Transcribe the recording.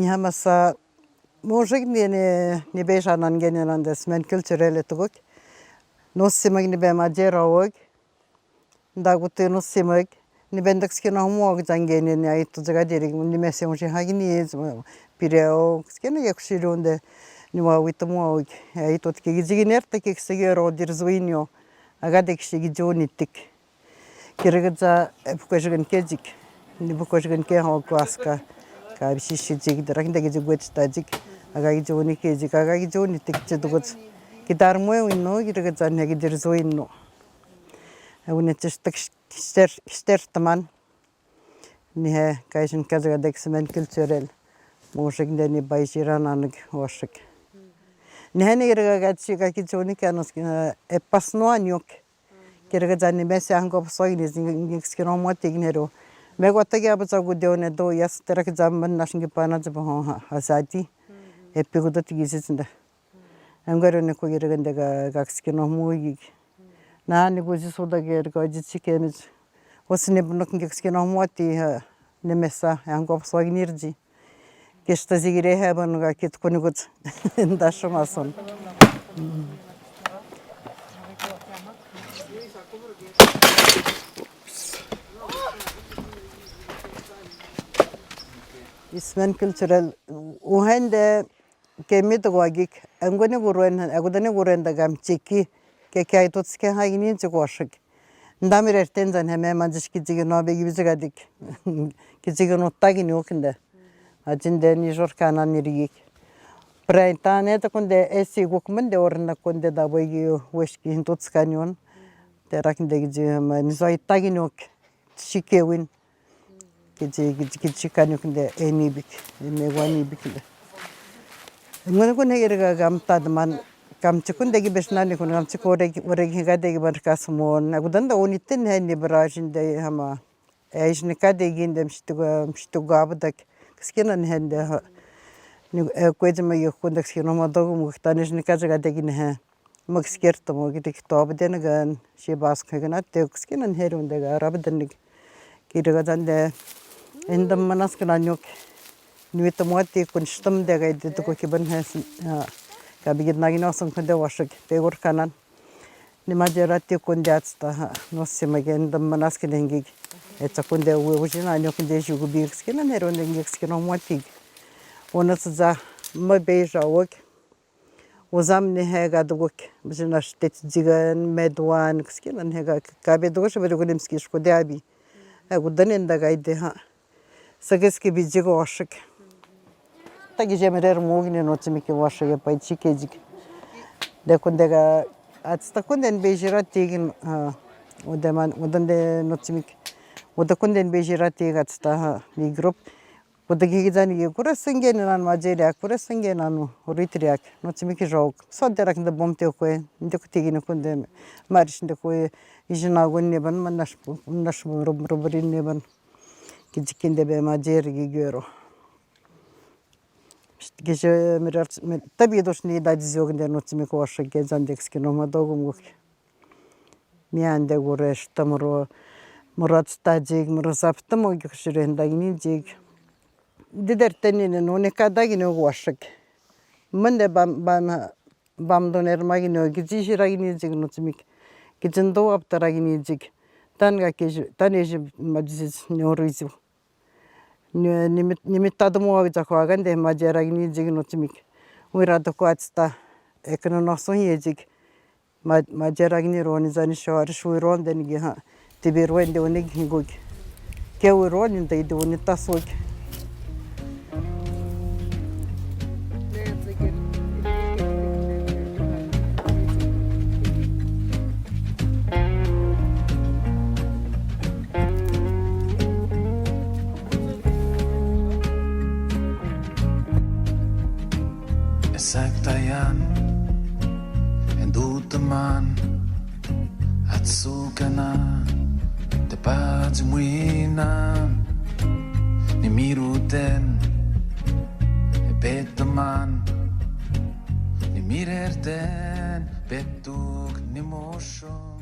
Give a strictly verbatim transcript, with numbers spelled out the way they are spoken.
Hamasa, mo ojek ni, ni, ni beijanan gene nanda Semaine culturelle tokok. Nosimak ni bemajera ok. Nda kuti nosimak. Ni bendek ski no mo ok jangene ni aito jega diri ni mese un si hagini, pire ok. Ski no ke kusiru nde ni wa wito mo ok. Aito tiki jigi ner tiki sigi ro dir zuinio. Aga dek sigi juni tik. Kiri gaja, e, buko jigen ke jik. Ni buko jigen ke ho kwaska. Ka bisi si jik, drak nda ki jik wet ta jik. Aga ki juni ke jik, aga ki juni tik jik dugot. Ki dar mo wino, kiri gaja ne ki dir zuinio. E, une tis tak ster, ster teman. Ni he, ka isin ka jaga dek Semaine culturelle. Mo ojek nde ni bai jira nanik ojek. Ni he ni kiri gaja ki juni ke anos, e, e pas no aniok. Kiri gaja ni mese ango paso ini, ngi, ngi ski no mo ti gini ro. Me ko ta gi aba sa gu de one do, yas tera ki jam man nas ngi pana jaba ho, ha, ha sati. E pi gu do ti gi si sinda. Ango ro ne ko kiri gande ga, ga ski no mo gi. Na ni gu si suda kiri ga ji si ke mi. Osi ni bunok ngi ski no mo ti ha, ni mesa, ango paso ini ri ji. Kesta jigire he banu ga kit kuni gut. Nda shoma son. Semaine culturelle, uhende ke mi to gwa gik, angoni guruen, agudani guruen da gam chiki, ke ke ai tot ske ha ini chiko shik. Nda mi rer ten jan he me manjis ki jigi no be gi bijiga dik. Ki jigi no tagi ni okinde. Ajinde ni jor kana ni rigik. Prai tane ta kunde esi guk mende orna kunde da boy gi weski hin tot skanion. Te rakinde gi jigi ma ni zoi tagi ni ok. Shike win. Ki ji, ki ji, ki ji kani kunde eni bik, eni wani bik nde. Ngone kone kere ka kam tad man, kam chikun de ki besna ni kun kam chiko re, re ki ga de ki ban kas mon. Agudan da oni ten he ni barajin de hama. E, is ni ka de gin de mshtuga, mshtuga abadak. Kiskina ni hende ha. Ni, e, kwe jima yo kun de kiskina ma dogu mu tani is ni ka jaga de gin he. Mo kisker to mo ki tik to abden gan, shi bas ke gana te kiskina ni heru de ga rabden ni. Ki de ga dan de. Endam manas kina nyok. Ni to mo ti kun stum de ga de to ko ki ban he. Ha. Ka bigit na gin osun kun de washik. Pe gur kanan. Ni majera ti kun de atsta ha. No si ma gen dam manas ki dengi. E ta kun de we ujina nyok de jugu bi kiskina ni heru dengi kiskina mo ti. Ona sa ma beja wok. Uzam ni he ga duguk, bisi na shtet jigan, medwan, kiskina ni he ga ka be duguk, shi be duguk nimski shko de abi. E gudan enda ga ide ha. Sa kiski bi jigo oshik. Ta gi jemerer mo gini no timi ki oshik, e pai chike jik. De kunde ga, atsta kunde ni be jira tigin, ha. Ude man, udan de no timi ki. Uda kunde ni be jira tig atsta ha. Ni grup. Kuda ki ki jani ki kura senge ni nanu majeri ak, kura senge nanu ritri ak, no timi ki jok. So de rak nda bom te kwe, nde kuti gini kunde maris nde kwe, ijina gun ne ban, man nas, nas rub, rubri ne ban. Ki jikin de be majeri ki gero. Ki je mirar, tabi dos ni da jizio ginde no timi ko washa ke jan de kiski no ma dogu muk. Miande gure shta muro, muro tsta jik, muro sapta mo gi kushire nda gini jik. Dider teni ne no ne kada gini o washik. Mende bam, bam, bam doner ma gini o gi jishira gini jik no timi ki. Ki jindo aptara gini jik. Tan ga ki ji, tan e ji ma jis ne o rizu. Ni, ni mit, ni mit tadu mo wa jako agande majera gini jik no timi ki. Wira doko atsta. Ekno no so ye jik. Ma, majera gini roni zani shawari shui ron den gi ha. Tibi ruen de wani gi guk. Ke wi roni de de wani tasuk. E saktayan, e duteman, atsukana, te pajmuina, ni miruten, e beteman, ni mirerten, betuk, ni moshon.